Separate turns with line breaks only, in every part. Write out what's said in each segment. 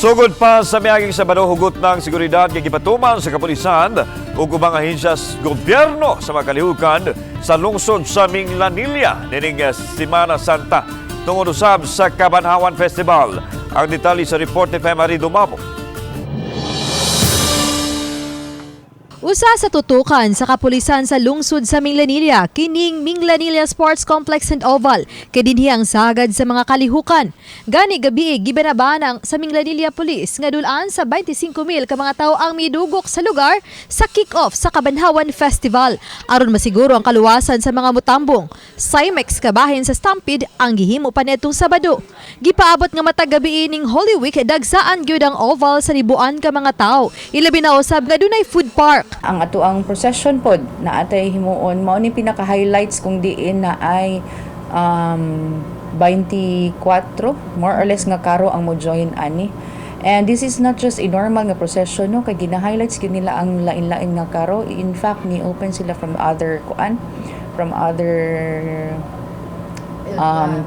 Sugod pa sa miaging Sabado, hugot ng seguridad kay gipatuman sa kapulisan ug ubang ahensya sa gobyerno sa mga kalihukan sa lungsod sa Minglanilla nining Semana Santa tungod usab sa Kabanhawan Festival. Ang detalye sa report ni Femari Dumabo.
Usa sa tutukan sa kapulisan sa lungsod sa Minglanilla, kining Minglanilla Sports Complex and Oval, kay dinhi ang sagad sa mga kalihukan. Gani gabi gibanaba ang sa Minglanilla Police nga dulaan sa 25,000 ka mga tawo ang midugok sa lugar sa kick-off sa Kabanhawan Festival aron masiguro ang kaluwasan sa mga mutambong. Cymex kabahin sa Stampede ang gihimo pa niadtong Sabado. Gipaabot nga matag gabi ning Holy Week, dagsaan gyud ang oval sa libuan ka mga tawo. Ilabi na usab nga dunay food park.
Ang ato ang procession pod na atay himuon mao ni pinaka highlights kung diin na ay 24 more or less nga karo ang mo join ani. And this is not just a normal nga procession, no, kay gina-highlights gyud nila ang lain-lain nga karo. In fact, ni open sila from other kuan, from other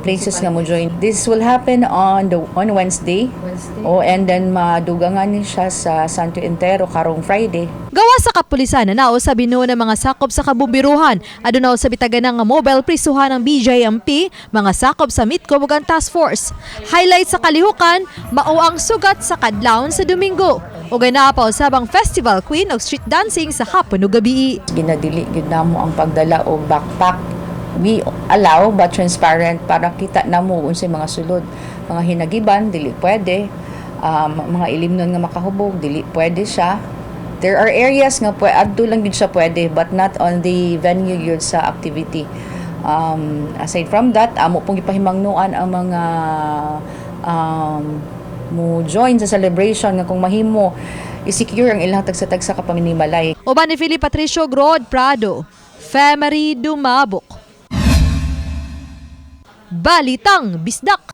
places nga mo join. This will happen on Wednesday. Oh, and then madugangan ni siya sa Santo Entero karong Friday.
Gawa sa kapulisan na nao sa binuo ng mga sakop sa kabumbiruhan. Aduna sa bitaganan nga mobile prisuhan ng BJMP, mga sakop sa MITCOM ug ang task force. Highlight sa kalihukan, mao ang sugat sa kadlawon sa Domingo. Ug naa pa usab ang Festival Queen og street dancing sa hapon ug gabi.
Ginadili gyud namo ang pagdala og backpack. We allow, but transparent para kita namo unsay mga sulod. Mga hinagiban dili pwede. Mga ilimnon nga makahubog dili pwede siya. There are areas nga pwede, adto lang gyud siya pwede, but not on the venue gyud sa activity. Aside from that, amo pong gipahimangnuan ang mga mo join sa celebration nga kung mahimo i-secure ang ilang tagsa-tagsa ka paminimalay.
Uban ni Philip Patricio Grod Prado, Femery Dumabok. Balitang Bisdak.